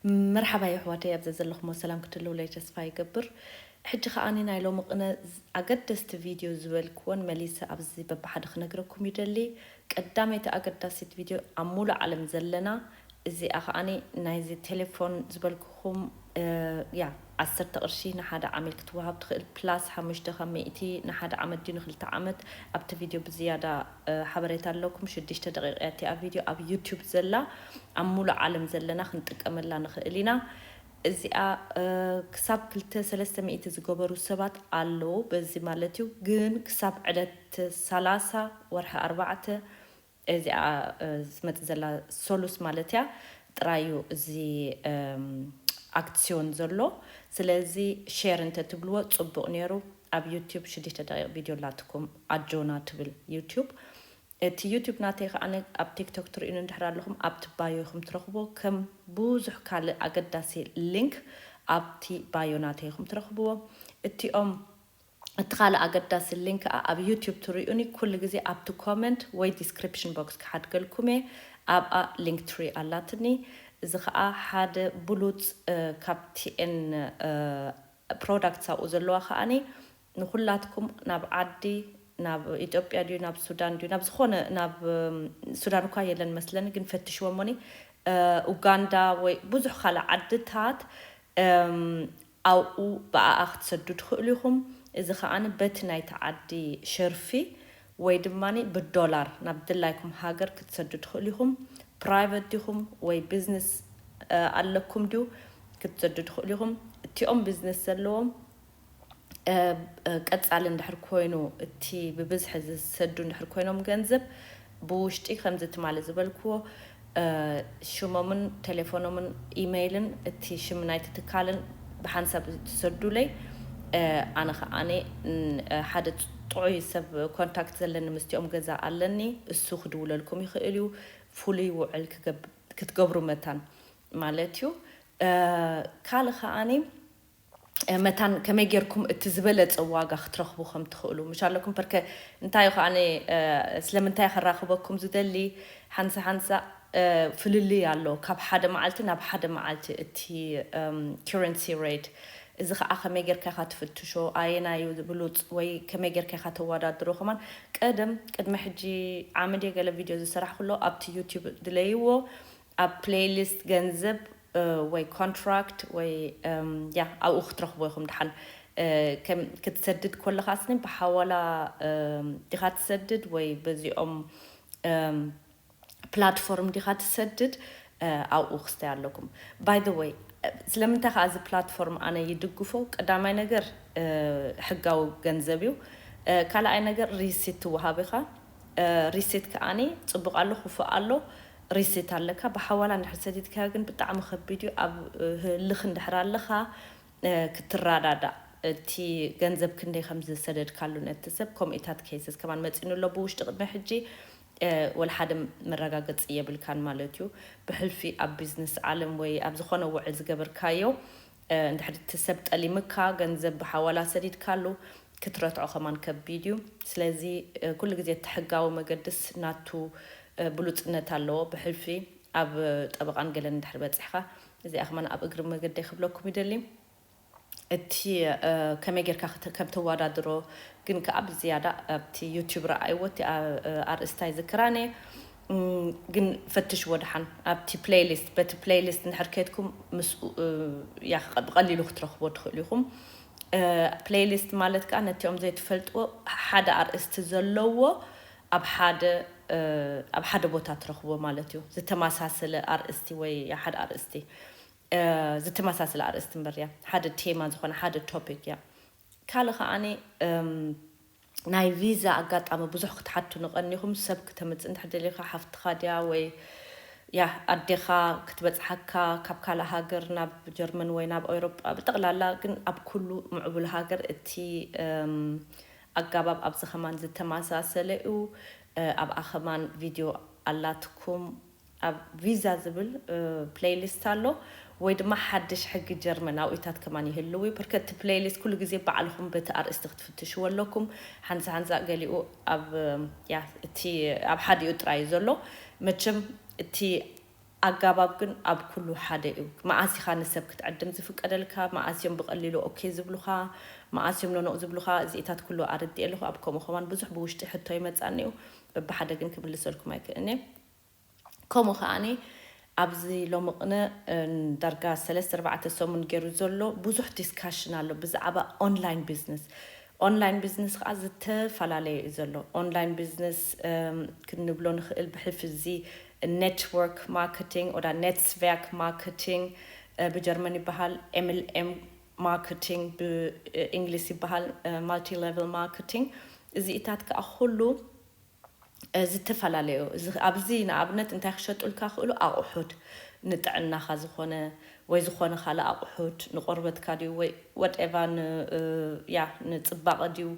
መርሓባ የሕዋተይ፣ ኣብ ዘዘለኹሞ ሰላም ክትህልውለይ ተስፋ ይገብር። ሕጂ ከኣኒ ናይ ሎሚ ቅነ ኣገደስቲ ቪድዮ ዝበልክወን መሊሰ ኣብዚ በብሓደ ክነግረኩም ይደሊ። ቀዳመይቲ ኣገዳሲት ቪድዮ ኣብ ሙሉእ ዓለም ዘለና እዚኣ ከኣኒ ናይዚ ቴሌፎን ዝበልክኹም፣ እ፣ ያ ዓሰርተ ቅርሺ ንሓደ ዓሚል ክትወሃብ ትኽእል፣ ፕላስ ሓሙሽተ ካብ ሚእቲ ንሓደ ዓመት ድዩ ንክልተ ዓመት። ኣብቲ ቪድዮ ብዝያዳ፣ እ፣ ሓበሬታ ኣለኩም። ሽዱሽተ ደቂቃ እያ እቲኣ ቪድዮ ኣብ ዩቲዩብ ዘላ፣ ኣብ ሙሉእ ዓለም ዘለና ክንጥቀመላ ንኽእል ኢና። እዚኣ፣ እ፣ ክሳብ ክልተ ሰለስተ ሚእቲ ዝገበሩ ሰባት ኣለዉ። በዚ ማለት እዩ ግን ክሳብ ዕለት ሰላሳ ወርሒ ኣርባዕተ እዚኣ፣ እ፣ ዝመጽእ ዘላ ሰሉስ ማለት እያ ጥራይ እዩ እዚ፣ እም፣ ኣክሲዮን ዘሎ። ስለዚ ሼር እንተትብልዎ ጽቡቕ ነይሩ። ኣብ ዩቲዩብ ሽዱሽተ ደቂቕ ቪድዮ ኣላትኩም ኣጆና ትብል ዩቲዩብ። እቲ ዩቲዩብ ናተይ ከኣ ኣብ ቲክቶክ ትርእዩኒ እንድሕር ኣለኹም ኣብቲ ባዮ ኢኹም ትረኽብዎ። ከም ብዙሕ ካልእ ኣገዳሲ ሊንክ ኣብቲ ባዮ ናተይ ኢኹም ትረኽብዎ። እቲኦም እቲ ካልእ ኣገዳሲ ሊንክ ከኣ ኣብ ዩቲዩብ ትርእዩኒ ኩሉ ግዜ ኣብቲ ኮመንት ወይ ዲስክሪፕሽን ቦክስ ክሓድገልኩም እየ። ኣብኣ ሊንክ ትሪ ኣላትኒ። እዚ ከኣ ሓደ ብሉጽ፣ እ፣ ካብ ቲኤን፣ እ፣ ፕሮዳክትስ ኣብኡ ዘለዋ ከኣኒ ንኹላትኩም ናብ ዓዲ፣ ናብ ኢትዮጵያ ድዩ፣ ናብ ሱዳን ድዩ፣ ናብ ዝኾነ፣ ናብ፣ እም፣ ሱዳን እኳ የለን መስለኒ፣ ግን ፈትሽዎ እሞኒ፣ እ፣ ኡጋንዳ ወይ ብዙሕ ካልእ ዓድታት፣ እም፣ ኣብኡ ብኣኣ ክትሰዱ ትኽእሉ ኢኹም። እዚ ከኣኒ በቲ ናይቲ ዓዲ ሸርፊ ወይ ድማ ብዶላር ናብ ድላይኩም ሃገር ክትሰዱ ትኽእሉ ኢኹም። ፕራይቨት ዲኹም ወይ ቢዝነስ፣ እ፣ ኣለኩም ድዩ ክትሰዱ ትኽእሉ ኢኹም። እቲኦም ቢዝነስ ዘለዎም፣ እ፣ እ፣ ቀጻሊ እንድሕር ኮይኑ፣ እቲ ብብዝሒ ዝሰዱ እንድሕር ኮይኖም ገንዘብ ብውሽጢ ከምዚ ትማሊ ዝበልክዎ፣ እ፣ ሽሞምን ቴሌፎኖምን ኢሜይልን እቲ ሽም ናይቲ ትካልን ብሓንሳብ ትሰዱለይ። እ፣ ኣነ ከኣኒ ን-፣ እ፣ ሓደ ጥዑይ ሰብ ኮንታክት ዘለኒ ምስቲኦም ገዛ ኣለኒ፣ እሱ ክድውለልኩም ይኽእል እዩ። ፍሉይ ውዕል ክገብ-፣ ክትገብሩ መታን ማለት እዩ። እ፣ ካልእ ከኣኒ፣ እ፣ መታን ከመይ ጌርኩም እቲ ዝበለጸ ዋጋ ክትረኽቡ ከም ትኽእሉ ምሽ ኣለኩም። ፐርከ እንታይ እዩ ከኣኒ፣ እ፣ ስለምንታይ ከራኽበኩም ዝደሊ፣ ሓንሳ ሓንሳ፣ እ፣ ፍልልይ ኣሎ ካብ ሓደ መዓልቲ ናብ ሓደ መዓልቲ እቲ፣ እም፣ ከረንሲ ሬት። እዚ ኸኣ ከመይ ጌርካ ኢኻ ትፍትሾ፣ ኣየናይ እዩ ብሉጽ ወይ ከመይ ጌርካ ኢኻ ተወዳድሮ። ከማን ቀደም ቅድሚ ሕጂ ዓመት ገለ ቪድዮ ዝሰራሕኩሎ ኣብቲ ዩቲዩብ ድለይዎ ኣብ ፕሌይሊስት ገንዘብ፣ እ፣ ወይ ኮንትራክት ወይ፣ እም፣ ያ ኣብኡ ክትረኽቦ ኢኹም። ደሓን፣ እ፣ ከም ክትሰድድ ከለኻ ስኒ ብሓዋላ፣ እም፣ ዲኻ ትሰድድ ወይ በዚኦም፣ እም፣ ፕላትፎርም ዲኻ ትሰድድ፣ እ፣ ኣብኡ ክስታይ ኣለኩም። ባይ ዘ ወይ፣ እ፣ ስለምንታይ ከኣ እዚ ፕላትፎርም ኣነ ይድግፎ? ቀዳማይ ነገር፣ እ፣ ሕጋዊ ገንዘብ እዩ። እ፣ ካልኣይ ነገር ሪሲት ትወሃብ ኢኻ። እ፣ ሪሲት ከኣኒ ጽቡቕ ኣሎ፣ ክፉእ ኣሎ። ሪሲት ኣለካ፣ ብሓዋላ እንድሕር ሰዲድካዮ ግን ብጣዕሚ ከቢድ እዩ። ኣብ፣ እ፣ ህልኽ እንድሕር ኣለኻ፣ እ፣ ክትረዳዳእ፣ እቲ ገንዘብ ክንደይ ከም ዝሰደድካሉ ነቲ ሰብ፣ ከምኡታት ኬስስ ከማን መጺኑ ኣሎ ብውሽጢ ቅድሚ ሕጂ። እ፣ ወላ ሓደ መረጋገጺ የብልካን ማለት እዩ። ብሕልፊ ኣብ ቢዝነስ ዓለም ወይ ኣብ ዝኾነ ውዕል ዝገበርካዮ፣ እ፣ እንድሕር እቲ ሰብ ጠሊምካ፣ ገንዘብ ብሓዋላ ሰዲድካሉ፣ ክትረትዖ ከማን ከቢድ እዩ። ስለዚ፣ እ፣ ኩሉ ግዜ እቲ ሕጋዊ መገድስ ናቱ፣ እ፣ ብሉጽነት ኣለዎ። ብሕልፊ ኣብ ጠበቓን ገለን እንድሕር በጺሕካ፣ እዚኣ ከማን ኣብ እግሪ መገደይ ክብለኩም ይደሊ። እቲ፣ እ፣ ከመይ ጌርካ ክተ-፣ ከም ተወዳድሮ ግን ከኣ ብዝያዳ ኣብቲ ዩቲዩብ ረኣይዎ፣ እቲ ኣ-፣ እ፣ ኣርእስታ ኣይዝክራን እየ። እም፣ ግን ፈትሽዎ ደሓን ኣብቲ ፕሌይሊስት፣ በቲ ፕሌይሊስት እንድሕር ከድኩም ምስኡ፣ እ፣ ያ፣ ብቐሊሉ ክትረኽቦ ትኽእሉ ኢኹም። እ፣ ፕሌይሊስት ማለት ከኣ ነቲኦም ዘይትፈልጥዎ ሓደ ኣርእስቲ ዘለዎ ኣብ ሓደ፣ እ፣ ኣብ ሓደ ቦታ ትረኽቦ ማለት እዩ። ዝተመሳሰለ ኣርእስቲ ወይ ሓደ ኣርእስቲ፣ እ፣ ዝተመሳሰለ ኣርእስቲ እምበር እያ። ሓደ ቴማ ዝኾነ ሓደ ቶፒክ እያ። ካልእ ከኣኒ፣ እም፣ ናይ ቪዛ ኣጋጣሚ ብዙሕ ክትሓቱ ንቐኒኹም። ሰብ ክተምጽእ እንድሕር ደሊኻ፣ ሓፍትኻ ድያ ወይ ያ ኣዴኻ ክትበጽሓካ ካብ ካልእ ሃገር ናብ ጀርመን ወይ ናብ ኤውሮጳ፣ ብጠቕላላ ግን ኣብ ኩሉ ምዕቡል ሃገር እቲ፣ እም፣ ኣጋባብ ኣብዚ ከማን ዝተመሳሰለ እዩ። እ፣ ኣብኣ ከማን ቪድዮ ኣላትኩም። ኣብ ቪዛ ዝብል፣ እ፣ ፕሌይሊስት ኣሎ፣ ወይ ድማ ሓድሽ ሕጊ ጀርመን ኣብኡታት ከማን ይህልው እዩ። ፐርከ እቲ ፕሌይሊስት ኩሉ ግዜ ባዕልኹም በቲ ኣርእስቲ ክትፍትሽዎ ኣለኩም። ሓንሳ ሓንሳ ገሊኡ ኣብ፣ ያ፣ እቲ ኣብ ሓዲኡ ጥራይ እዩ ዘሎ። መቸም እቲ ኣጋባብ ግን ኣብ ኩሉ ሓደ እዩ። መኣስ ኢኻ ንሰብ ክትዕድም ዝፍቀደልካ፣ መኣስ እዮም ብቐሊሉ ኦኬ ዝብሉኻ፣ መኣስ እዮም ኖኖቕ ዝብሉኻ፣ እዚኢታት ኩሉ ኣረዲእ ኣለኹ። ኣብ ከምኡ ከማን ብዙሕ ብውሽጢ ሕቶ ይመጻኒ እዩ። በብሓደ ግን ክምልሰልኩም ኣይክእልኒ። ከምኡ ከኣኒ ኣብዚ ሎሚ ቅነ ዳርጋ ሰለስተ ኣርባዕተ ሰሙን ገይሩ ዘሎ ብዙሕ ዲስካሽን ኣሎ ብዛዕባ ኦንላይን ቢዝነስ። ኦንላይን ቢዝነስ ከዓ ዝተፈላለየ እዩ ዘሎ። ኦንላይን ቢዝነስ ክንብሎ ንኽእል ብሕልፊ እዚ ኔትወርክ ማርኬቲንግ ወዳ ኔትስቨርክ ማርኬቲንግ ብጀርመን ይበሃል፣ ኤምኤልኤም ማርኬቲንግ ብእንግሊዝ ይበሃል፣ ማልቲ ሌቨል ማርኬቲንግ። እዚኢታት ከዓ ኩሉ ዝተፈላለዩ ኣብዚ ንኣብነት እንታይ ክሸጡልካ ክእሉ ኣቑሑት ንጥዕናኻ ዝኾነ ወይ ዝኾነ ካልእ ኣቑሑት ንቆርበትካ ድዩ ወይ ወደኤቨር ያ ንፅባቐ ድዩ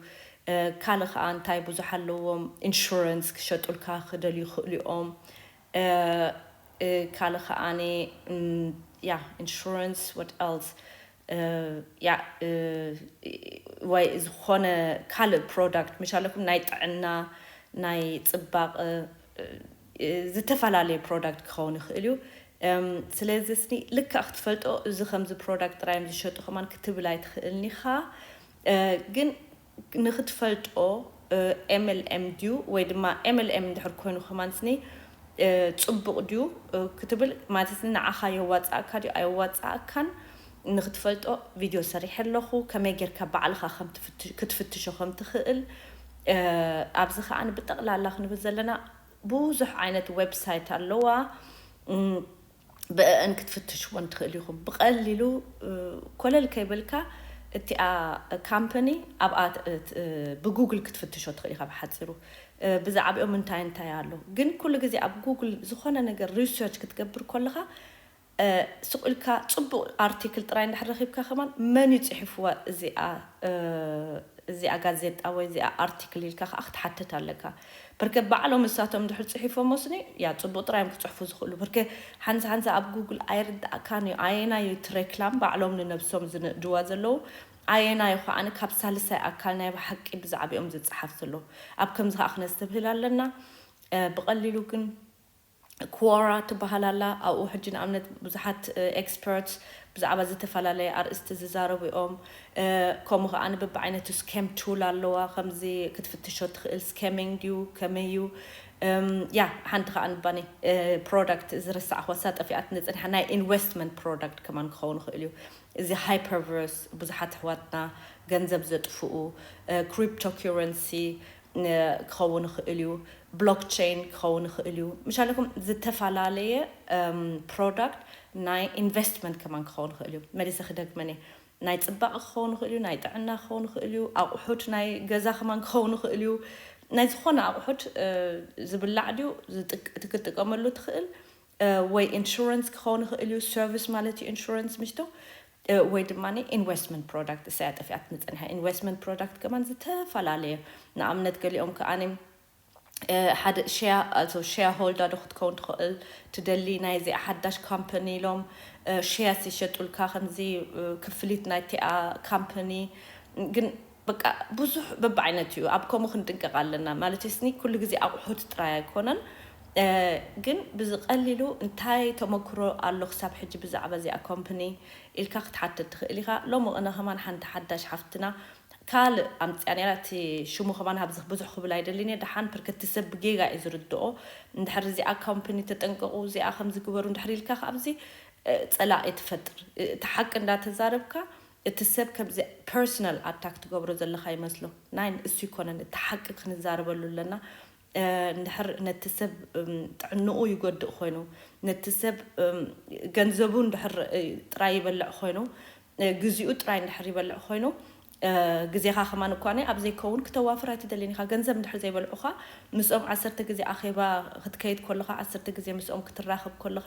ካልእ ከዓ እንታይ ብዙሕ ኣለዎም ኢንሹረንስ ክሸጡልካ ክደልዩ ይኽእሉ እዮም ካልእ ከዓኒ ያ ኢንሹረንስ ወት ኤልስ ያ ወይ ዝኾነ ካልእ ፕሮዳክት ምሽ ኣለኩም ናይ ጥዕና ናይ ፅባቕ ዝተፈላለየ ፕሮዳክት ክኸውን ይኽእል እዩ ስለዚ ስኒ ልክዕ ክትፈልጦ እዚ ከምዚ ፕሮዳክት ጥራዮም ዝሸጡ ከማን ክትብል ኣይትኽእልኒ ኢኻ ግን ንክትፈልጦ ኤምኤልኤም ድዩ ወይ ድማ ኤምኤልኤም እንድሕር ኮይኑ ከማን ስኒ ፅቡቕ ድዩ ክትብል ማለት ንዓኻ የዋፅኣካ ድዩ ኣየዋፅኣካን ንክትፈልጦ ቪድዮ ሰሪሐ ኣለኹ ከመይ ጌርካ ባዕልኻ ክትፍትሾ ከም ትኽእል ኣብዚ ከዓ ብጠቕላላ ክንብል ዘለና ብዙሕ ዓይነት ዌብሳይት ኣለዋ ብእአን ክትፍትሽወን ትኽእል ኢኹም ብቐሊሉ ኮለል ከይበልካ እቲኣ ካምፓኒ ኣብኣ ብጉግል ክትፍትሾ ትኽእል ኢኻ ብሓፂሩ ብዛዕባኦም እንታይ እንታይ ኣሎ ግን ኩሉ ግዜ ኣብ ጉግል ዝኾነ ነገር ሪሰርች ክትገብር ከለኻ ስቕ ኢልካ ፅቡቕ ኣርቲክል ጥራይ እንድሕር ረኺብካ ከማን መን እዩ ፅሒፍዋ እዚኣ እዚኣ ጋዜጣ ወይ እዚኣ ኣርቲክል ኢልካ ከዓ ክትሓትት ኣለካ በርከ ባዕሎም እሳቶም እንድሕር ፅሒፎም ወስኒ ያ ፅቡቕ ጥራይ እዮም ክፅሕፉ ዝኽእሉ በርከ ሓንሳ ሓንሳ ኣብ ጉግል ኣይርዳእካን እዩ ኣየና እዩ እቲ ሬክላም ባዕሎም ንነብሶም ዝንእድዋ ዘለዉ ኣየና እዩ ከዓ ካብ ሳልሳይ ኣካል ናይ ብሓቂ ብዛዕባኦም ዝፀሓፍ ዘሎ ኣብ ከምዚ ከዓ ክነስተብህል ኣለና ብቐሊሉ ግን ኮራ ትበሃል ኣላ ኣብኡ ሕጂ ንኣብነት ብዙሓት ኤክስፐርት ብዛዕባ ዝተፈላለየ ኣርእስቲ ዝዛረቡ እዮም ከምኡ ከዓ ንብብዓይነቱ ስኬም ቱል ኣለዋ ከምዚ ክትፍትሾ ትኽእል ስኬሚንግ ድዩ ከመይ እዩ ያ ሓንቲ ከዓ ንባኒ ፕሮዳክት ዝረሳዕኽዋ ሳ ጠፊኣት ንፅንሓ ናይ ኢንቨስትመንት ፕሮዳክት ከማን ክኸውን ይኽእል እዩ እዚ ሃይፐርቨርስ ብዙሓት ኣሕዋትና ገንዘብ ዘጥፍኡ ክሪፕቶ ኪረንሲ ክኸውን ይኽእል እዩ ብሎክቸይን ክኸውን ይኽእል እዩ ምሻለኩም ዝተፈላለየ ፕሮዳክት ናይ ኢንቨስትመንት ከማን ክኸውን ይኽእል እዩ መሊሰ ክደግመን እየ ናይ ፅባቐ ክኸውን ይኽእል እዩ ናይ ጥዕና ክኸውን ይኽእል እዩ ኣቑሑት ናይ ገዛ ከማን ክኸውን ይኽእል እዩ ናይ ዝኾነ ኣቑሑት ዝብላዕ ድዩ ክትጥቀመሉ ትኽእል ወይ ኢንሹረንስ ክኸውን ይኽእል እዩ ሰርቪስ ማለት እዩ ኢንሹረንስ ምሽቶ ወይ ድማ ኢንቨስትመንት ፕሮዳክት እሳያ ጠፊኣት ንፅንሐ ኢንቨስትመንት ፕሮዳክት ከማን ዝተፈላለየ ንኣብነት ገሊኦም ከኣኒ ሓደ ሸያ ሸያ ሆልዳ ዶ ክትከውን ትኽእል ትደሊ ናይ እዚኣ ሓዳሽ ካምፓኒ ኢሎም ሸያስ ይሸጡልካ ከምዚ ክፍሊት ናይቲኣ ካምፓኒ ግን በቃ ብዙሕ በብዓይነት እዩ ኣብ ከምኡ ክንጥንቀቕ ኣለና ማለት ስኒ ኩሉ ግዜ ኣቑሑት ጥራይ ኣይኮነን ግን ብዝቐሊሉ እንታይ ተመክሮ ኣሎ ክሳብ ሕጂ ብዛዕባ እዚኣ ኮምፕኒ ኢልካ ክትሓትት ትኽእል ኢኻ ሎሚ ቅነ ከማን ሓንቲ ሓዳሽ ሓፍትና ካልእ ኣምፅያ ነራ እቲ ሽሙ ከማን ኣብዚ ብዙሕ ክብል ኣይደልን እየ ደሓን ፕርከቲ ሰብ ብጌጋ እዩ ዝርድኦ እንድሕር እዚኣ ኮምፕኒ ተጠንቀቑ እዚኣ ከም ዝግበሩ እንድሕር ኢልካ ካብዚ ፀላእ ትፈጥር እቲ ሓቂ እንዳተዛረብካ እቲ ሰብ ከምዚ ፐርሰናል ኣታክ ትገብሮ ዘለኻ ይመስሎ ናይ እሱ ይኮነን እቲ ሓቂ ክንዛረበሉ ኣለና እንድሕር ነቲ ሰብ ጥዕንኡ ይጎድእ ኮይኑ ነቲ ሰብ ገንዘቡ እንድሕር ጥራይ ይበልዕ ኮይኑ ግዜኡ ጥራይ እንድሕር ይበልዕ ኮይኑ ግዜኻ ከማን እኳ ኣብ ዘይከውን ክተዋፍር ኣይትደልን ኢኻ ገንዘብ እንድሕር ዘይበልዑኻ ምስኦም ዓሰርተ ግዜ ኣኼባ ክትከይድ ከለኻ ዓሰርተ ግዜ ምስኦም ክትራኸብ ከለኻ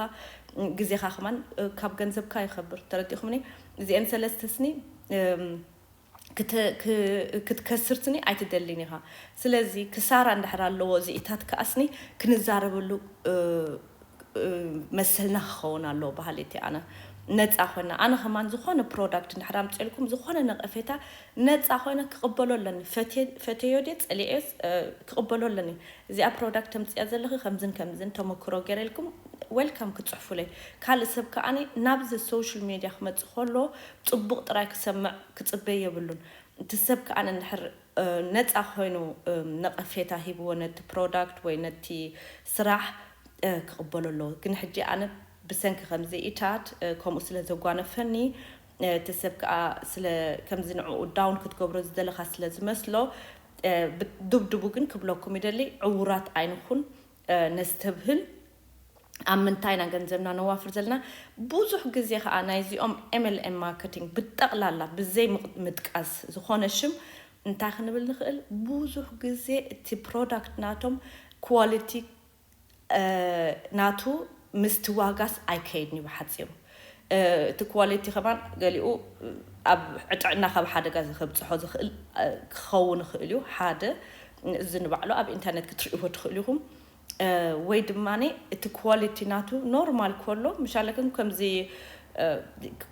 ግዜኻ ከማን ካብ ገንዘብካ ይኸብር ተረዲኹምኒ እዚአን ሰለስተ ስኒ ክትከስር ስኒ ኣይትደልን ኢኻ ስለዚ ክሳራ እንድሕር ኣለዎ እዚኢታት ከኣስኒ ክንዛረበሉ መሰልና ክኸውን ኣለዎ በሃሊት ኣነ። ነፃ ኮይና ኣነ ከማን ዝኾነ ፕሮዳክት እንድሕር ኣምፅልኩም ዝኾነ ነቐፌታ ነፃ ኮይነ ክቕበሎ ኣለኒ። ፈትየዮ ድየ ፀሊኤ ክቕበሎ ኣለኒ። እዚኣ ፕሮዳክት ተምፅያ ዘለኺ ከምዝን ከምዝን ተመክሮ ገይረልኩም ዌልካም ክፅሕፉለይ። ካልእ ሰብ ከዓኒ ናብዚ ሶሻል ሚድያ ክመፅእ ከሎ ፅቡቕ ጥራይ ክሰምዕ ክፅበይ የብሉን። እቲ ሰብ ከዓኒ እንድሕር ነፃ ኮይኑ ነቐፌታ ሂብዎ ነቲ ፕሮዳክት ወይ ነቲ ስራሕ ክቕበሎ ኣለዎ። ግን ሕጂ ኣነ ብሰንኪ ከምዚ ኢታት ከምኡ ስለ ዘጓነፈኒ እቲ ሰብ ከዓ ስለ ከምዚ ንዕኡ ዳውን ክትገብሮ ዝደለኻ ስለ ዝመስሎ ድብድቡ ግን ክብለኩም ይደሊ። ዕውራት ኣይንኹን፣ ነስተብህል ኣብ ምንታይ ኢና ገንዘብና ነዋፍር ዘለና። ብዙሕ ግዜ ከዓ ናይዚኦም ኤምኤልኤም ማርኬቲንግ ብጠቕላላ ብዘይ ምጥቃስ ዝኾነ ሽም እንታይ ክንብል ንኽእል፣ ብዙሕ ግዜ እቲ ፕሮዳክት ናቶም ኳሊቲ ናቱ ምስቲ ዋጋስ ኣይከይድን እዩ ብሓፂሩ። እቲ ኳሊቲ ከማን ገሊኡ ኣብ ዕጥዕና ካብ ሓደጋ ከብፅሖ ዝኽእል ክኸውን ይኽእል እዩ። ሓደ እዚ ንባዕሉ ኣብ ኢንተርኔት ክትርእይዎ ትኽእሉ ኢኹም። ወይ ድማ እቲ ኳሊቲ ናቱ ኖርማል ከሎ ምሻለክን ከምዚ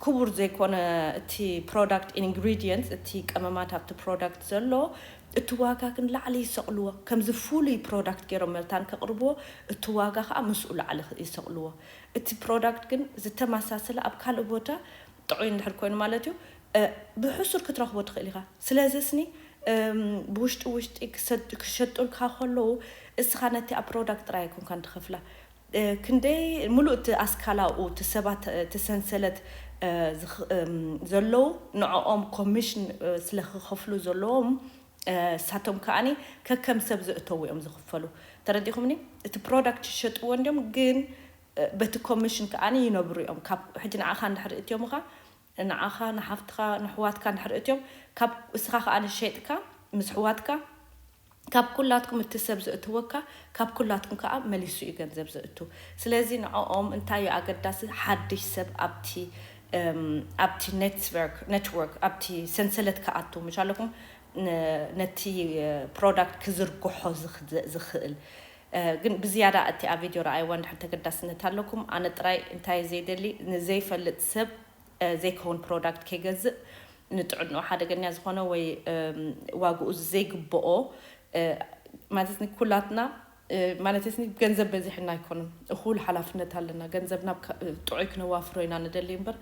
ክቡር ዘይኮነ እቲ ፕሮዳክት ኢንግሪዲየንት እቲ ቀመማት ኣብቲ ፕሮዳክት ዘሎ እቲ ዋጋ ግን ላዕሊ ይሰቕልዎ። ከምዚ ፍሉይ ፕሮዳክት ገይሮም መታን ከቕርብዎ እቲ ዋጋ ከዓ ምስኡ ላዕሊ ይሰቕልዎ። እቲ ፕሮዳክት ግን ዝተመሳሰለ ኣብ ካልእ ቦታ ጥዑይ እንድሕር ኮይኑ ማለት እዩ ብሕሱር ክትረኽቦ ትኽእል ኢኻ። ስለዚ ስኒ ብውሽጢ ውሽጢ ክሸጡልካ ከለዉ እስኻ ነቲ ኣብ ፕሮዳክት ጥራይ ኣይኮንካን ትኸፍላ። ክንደይ ሙሉእ እቲ ኣስካላኡ እቲ ሰባት እቲ ሰንሰለት ዘለዉ ንዕኦም ኮሚሽን ስለ ክኸፍሉ ዘለዎም ሳቶም ከዓኒ ከከም ሰብ ዝእተው እዮም ዝኽፈሉ። ተረዲኹምኒ? እቲ ፕሮዳክት ይሸጥዎ እንዲዮም ግን በቲ ኮሚሽን ከዓኒ ይነብሩ እዮም። ካብ ሕጂ ንዓኻ እንድሕር እትዮምኻ ንዓኻ ንሓፍትኻ ንሕዋትካ እንድሕር እትዮም ካብ እስኻ ከዓኒ ሸጥካ ምስ ሕዋትካ ካብ ኩላትኩም እቲ ሰብ ዘእትወካ ካብ ኩላትኩም ከዓ መሊሱ እዩ ገንዘብ ዘእቱ። ስለዚ ንዕኦም እንታይ እዩ ኣገዳሲ ሓድሽ ሰብ ኣብቲ ኣብቲ ኔትወርክ ኔትወርክ ኣብቲ ሰንሰለት ክኣቱ ምሻለኩም ነቲ ፕሮዳክት ክዝርግሖ ዝኽእል ግን ብዝያዳ እቲ ኣብ ቪድዮ ረኣይዋ እንድሕር ተገዳስነት ኣለኩም ኣነ ጥራይ እንታይ ዘይደሊ ንዘይፈልጥ ሰብ ዘይከውን ፕሮዳክት ከይገዝእ ንጥዕንኡ ሓደገኛ ዝኾነ ወይ ዋግኡ ዘይግብኦ ማለት ኩላትና ማለት ስ ገንዘብ በዚሕና ኣይኮኑን እኩል ሓላፍነት ኣለና ገንዘብና ጥዑይ ክነዋፍሮ ኢና ንደሊ እምበር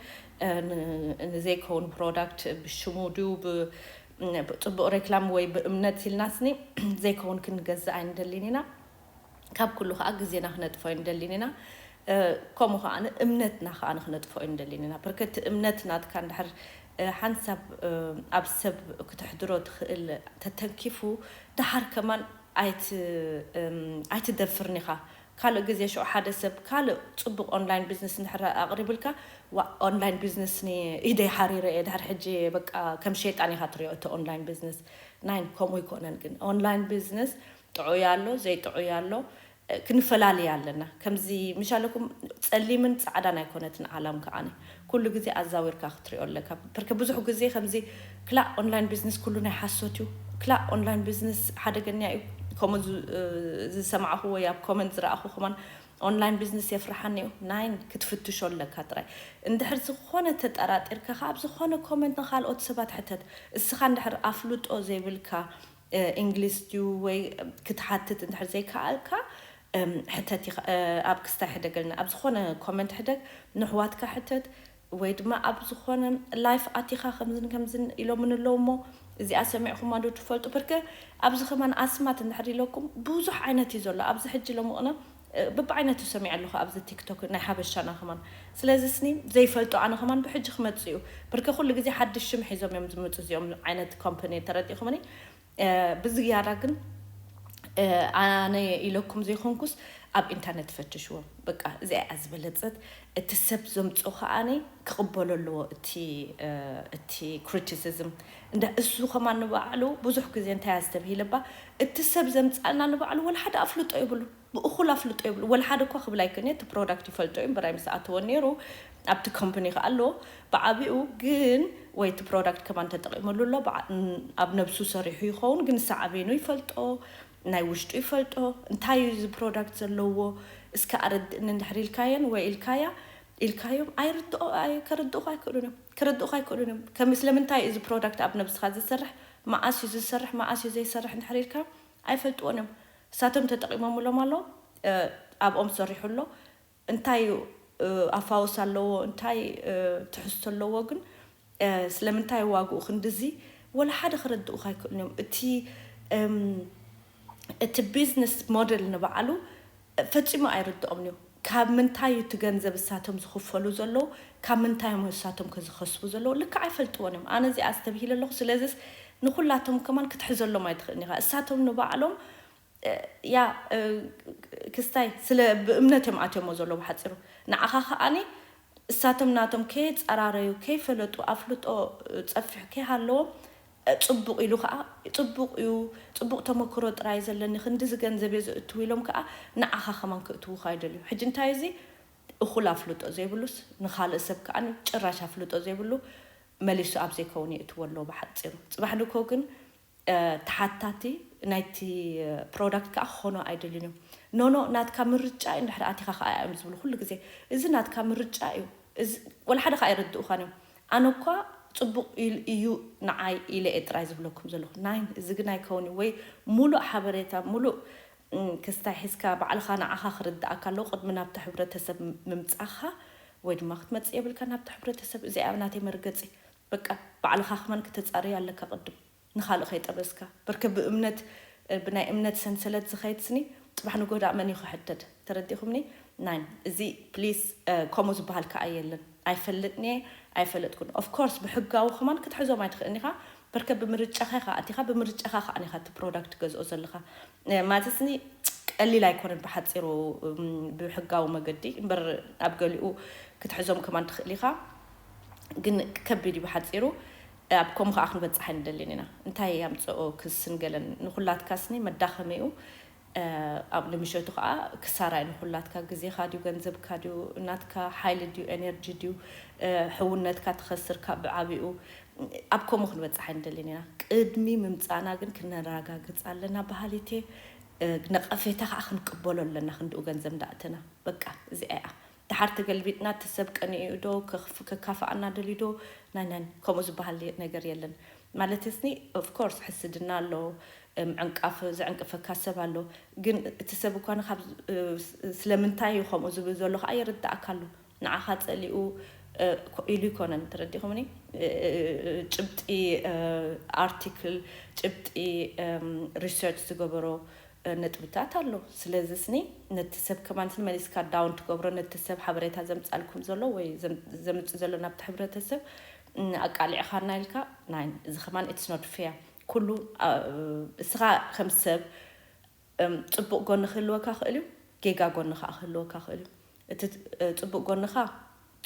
ንዘይከውን ፕሮዳክት ብሽሙ ድዩ ጽቡቕ ሬክላም ወይ ብእምነት ኢልናስኒ ዘይከውን ክንገዝእ ኣይንደሊን ኢና ካብ ኩሉ ከዓ ግዜና ክነጥፎ ኣይንደሊን ኢና ከምኡ ከዓ እምነትና ከዓ ንክነጥፎ ኣይንደሊን ኢና ብርከቲ እምነት ናትካ እንድሕር ሓንሳብ ኣብ ሰብ ክትሕድሮ ትኽእል ተተንኪፉ ድሓር ከማን ኣይትደፍርን ኢኻ ካልእ ግዜ ሽዑ ሓደ ሰብ ካልእ ፅቡቅ ኦንላይን ቢዝነስ እንድሕር ኣቅሪብልካ ዋ ኦንላይን ቢዝነስ ኢደይ ሓሪረ እየ ድሕር ሕጂ በቃ ከም ሸይጣን ኢኻ ትሪኦ እቲ ኦንላይን ቢዝነስ ናይን ከምኡ ይኮነን ግን ኦንላይን ቢዝነስ ጥዑይ ኣሎ ዘይጥዑይ ኣሎ ክንፈላልይ ኣለና ከምዚ ምሻለኩም ፀሊምን ፃዕዳን ኣይኮነትን ዓላም ከዓነ ኩሉ ግዜ ኣዛዊርካ ክትሪኦ ኣለካ ብርከ ብዙሕ ግዜ ከምዚ ክላእ ኦንላይን ቢዝነስ ኩሉ ናይ ሓሶት እዩ ክላእ ኦንላይን ቢዝነስ ሓደገኛ እዩ ከምኡ ዝሰማዕኹ ወይ ኣብ ኮመንት ዝረኣኹ ከማን ኦንላይን ቢዝነስ የፍርሓኒ እዩ ናይን ክትፍትሾ ኣለካ ጥራይ እንድሕር ዝኾነ ተጠራጢርካ ካብ ዝኾነ ኮመንት ንካልኦት ሰባት ሕተት እስኻ እንድሕር ኣፍልጦ ዘይብልካ እንግሊዝ ድዩ ወይ ክትሓትት እንድሕር ዘይከኣልካ ሕተት ኣብ ክስታይ ሕደገልና ኣብ ዝኾነ ኮመንት ሕደግ ንሕዋትካ ሕተት ወይ ድማ ኣብ ዝኾነ ላይፍ ኣቲኻ ከምዝን ከምዝን ኢሎምን ኣለዉ እሞ እዚኣ ሰሚዕኹማ ዶ ትፈልጡ ብርከ ኣብዚ ከማን ኣስማት እንድሕር ኢለኩም ብዙሕ ዓይነት እዩ ዘሎ ኣብዚ ሕጂ ሎምቕነ ብብዓይነቱ ሰሚዐ ኣለኹ ኣብዚ ቲክቶክ ናይ ሓበሻና ከማን ስለዚ ስኒ ዘይፈልጦ ኣነ ከማን ብሕጂ ክመጽእ እዩ ብርከ ኩሉ ግዜ ሓድሽ ሽም ሒዞም እዮም ዝምፁ እዚኦም ዓይነት ኮምፓኒ ተረዲእኹምኒ ብዝያዳ ግን ኣነ ኢለኩም ዘይኮንኩስ ኣብ ኢንተርነት ፈትሽዎ በቃ እዚኣ እያ ዝበለፀት እቲ ሰብ ዘምፅኦ ከዓኒ ክቕበሎ ኣለዎ እቲ እቲ criticism እንዳ እሱ ከማን ንባዕሉ ብዙሕ ግዜ እንታይ ኣስተብሂለባ እቲ ሰብ ዘምፃልና ንባዕሉ ወላ ሓደ ኣፍልጦ ይብሉ ብእኹል ኣፍልጦ ይብሉ ወላ ሓደ እኳ ክብል ኣይክእልኒ እቲ product ይፈልጦ እዩ እምበራይ ምስ ኣተወ ነይሩ ኣብቲ company ከኣ ኣለዎ ብዓቢኡ ግን ወይ እቲ product ከማን ተጠቒመሉ ኣሎ ኣብ ነብሱ ሰሪሑ ይኸውን ግን ሳዕቤኑ ይፈልጦ ናይ ውሽጡ ይፈልጦ እንታይ እዩ እዚ product ዘለዎ እስከ ኣረድእኒ እንድሕር ኢልካየን ወይ ኢልካያ ኢልካዮም ኣይርድኦ ኣይ- ከረድኡኻ ኣይክእሉን እዮም። ከረድኡኻ ኣይክእሉን እዮም። ከም ስለምንታይ እዚ ፕሮዳክት ኣብ ነብስኻ ዝሰርሕ፣ መኣስ እዩ ዝሰርሕ፣ መኣስ እዩ ዘይሰርሕ እንድሕር ኢልካ ኣይፈልጥዎን እዮም። እሳቶም ተጠቂሞምሎም ኣሎ፣ ኣብኦም ሰሪሑ ኣሎ። እንታይ እዩ ኣፋውስ ኣለዎ፣ እንታይ ትሕዝቶ ኣለዎ ግን ስለምንታይ ዋግኡ ክንድዚ ወላ ሓደ ክረድኡኻ ኣይክእሉን እዮም። እቲ እቲ ቢዝነስ ሞደል ንባዕሉ ፈጺሙ ኣይርድኦም እዩ። ካብ ምንታይ እዩ እቲ ገንዘብ እሳቶም ዝኽፈሉ ዘለዉ፣ ካብ ምንታይ እዮም እሳቶም ከዝኸስቡ ዘለዉ ልክዕ ኣይፈልጥዎን እዮም። ኣነ እዚኣ ኣስተብሂለ ኣለኹ። ስለዚስ ንኩላቶም ከማን ክትሕዘሎም ኣይትኽእልን ኢኻ። እሳቶም ንባዕሎም ያ ክስታይ ስለ ብእምነት እዮም ኣትዮሞ ዘለዉ ብሓፂሩ። ንዓኻ ከዓኒ እሳቶም ናቶም ከየፀራረዩ ከይፈለጡ ኣፍልጦ ፀፊሑ ከይሃለዎም ፅቡቕ ኢሉ ከዓ ፅቡቕ እዩ፣ ፅቡቕ ተመክሮ ጥራይ ዘለኒ ክንድዚ ገንዘብ እየ ዘእትው ኢሎም ከዓ ንዓኻ ከማን ክእትውኻ ይደልዩ። ሕጂ እንታይ እዚ እኹል ኣፍልጦ ዘይብሉስ ንኻልእ ሰብ ከዓ ጭራሽ ኣፍልጦ ዘይብሉ መሊሱ ኣብ ዘይከውን የእትዎ ኣለዎ ብሓፂሩ። ፅባሕ ንኮ ግን ተሓታቲ ናይቲ ፕሮዳክት ከዓ ክኾኑ ኣይደልዩን እዮም። ኖኖ ናትካ ምርጫ እዩ እንድሕር ኣቲኻ ከዓ እዮም ዝብሉ ኩሉ ግዜ። እዚ ናትካ ምርጫ እዩ። ወላ ሓደ ከዓ ኣይረድኡኻን እዮም። ኣነ እኳ ፅቡቕ እዩ ንዓይ ኢለ እየ ጥራይ ዝብለኩም ዘለኹ። ናይ እዚ ግን ኣይከውን እዩ። ወይ ሙሉእ ሓበሬታ ሙሉእ ክስታይ ሒዝካ ባዕልኻ ንዓኻ ክርድኣካ ኣለዎ ቅድሚ ናብቲ ሕብረተሰብ ምምፃኻ ወይ ድማ ክትመፅእ የብልካ ናብቲ ሕብረተሰብ። እዚኣ ናተይ መርገፂ። በቃ ባዕልኻ ክመን ክተፃሪ ኣለካ ቅድም ንኻልእ ከይጠበስካ በርከ ብእምነት ብናይ እምነት ሰንሰለት ዝኸይድ ስኒ ፅባሕ ንጎዳእ መን እዩ ክሕተት? ተረዲኹምኒ? ናይ እዚ ፕሊስ ከምኡ ዝበሃል ከዓ የለን። ኣይፈልጥን እየ ኣይፈለጥኩን። ኦፍኮርስ ብሕጋዊ ከማን ክትሕዞም ኣይትኽእልን ኢኻ። በርከ ብምርጫኻ ኢኻ ኣቲኻ ብምርጫኻ ከዓ ኢኻ እቲ ፕሮዳክት ትገዝኦ ዘለኻ። ማለት ስኒ ቀሊል ኣይኮነን ብሓፂሩ ብሕጋዊ መገዲ እምበር ኣብ ገሊኡ ክትሕዞም ከማን ትኽእል ኢኻ። ግን ከቢድ እዩ ብሓፂሩ። ኣብ ከምኡ ከዓ ክንበፅሕ ኣይንደልን ኢና። እንታይ ኣምፅኦ ክስን ገለን ንኩላትካ ስኒ መዳኸሚ እዩ። ኣብ ንምሸቱ ከዓ ክሳራ እዩ ንኩላትካ። ግዜኻ ድዩ ገንዘብካ ድዩ ናትካ ሓይሊ ድዩ ኤነርጂ ድዩ ሕውነትካ ትኸስርካ ብዓብኡ። ኣብ ከምኡ ክንበፅሕ ኣይንደልን ኢና። ቅድሚ ምምፃና ግን ክነረጋግፅ ኣለና። ባህሊቴ ነቐፌታ ከዓ ክንቅበሎ ኣለና። ክንድኡ ገንዘብ እንዳእተና በቃ እዚኣ እያ። ድሓር ተገልቢጥና እቲ ሰብ ቀኒኡ ዶ ከካፍኣና ደልዩ ዶ ናይ ናይ ከምኡ ዝበሃል ነገር የለን። ማለት ስኒ ኦፍኮርስ ሕስድና ኣሎ፣ ምዕንቃፍ ዝዕንቅፈካ ሰብ ኣሎ። ግን እቲ ሰብ እኳ ንካብ ስለምንታይ እዩ ከምኡ ዝብል ዘሎ ከዓ ይርዳእካ ኣሎ። ንዓኻ ፀሊኡ ኢሉ ይኮነን። ተረዲኹምኒ? ጭብጢ ኣርቲክል ጭብጢ ሪሰርች ዝገበሮ ነጥብታት ኣሎ። ስለዚ ስኒ ነቲ ሰብ ከማን ስኒ መሊስካ ዳውን ትገብሮ ነቲ ሰብ ሓበሬታ ዘምፃልኩም ዘሎ ወይ ዘምፅ ዘሎ ናብቲ ሕብረተሰብ ኣቃሊዕኻና ኢልካ ናይ እዚ ከማን it's not fair። ኩሉ እስኻ ከም ሰብ ፅቡቅ ጎኒ ክህልወካ ክእል እዩ፣ ጌጋ ጎኒ ከዓ ክህልወካ ክእል እዩ። እቲ ፅቡቅ ጎንኻ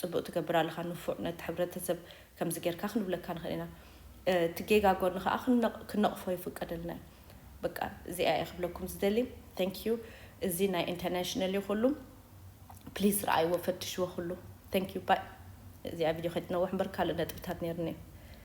ፅቡቅ ትገብር ኣለኻ፣ ንፉዕ ነቲ ሕብረተሰብ ከምዚ ጌርካ ክንብለካ ንኽእል ኢና። እቲ ጌጋ ጎኒ ከዓ ክነቕፎ ይፍቀደልና እዩ። በቃ እዚኣ እየ ክብለኩም ዝደሊ። Thank you። እዚ ናይ ኢንተርናሽናል እዩ ኩሉ። ፕሊስ ረኣይዎ ፈትሽዎ ኩሉ። Thank you bye። እዚኣ ቪድዮ ከይትነውሕ እምበር ካልእ ነጥብታት ነይርኒ።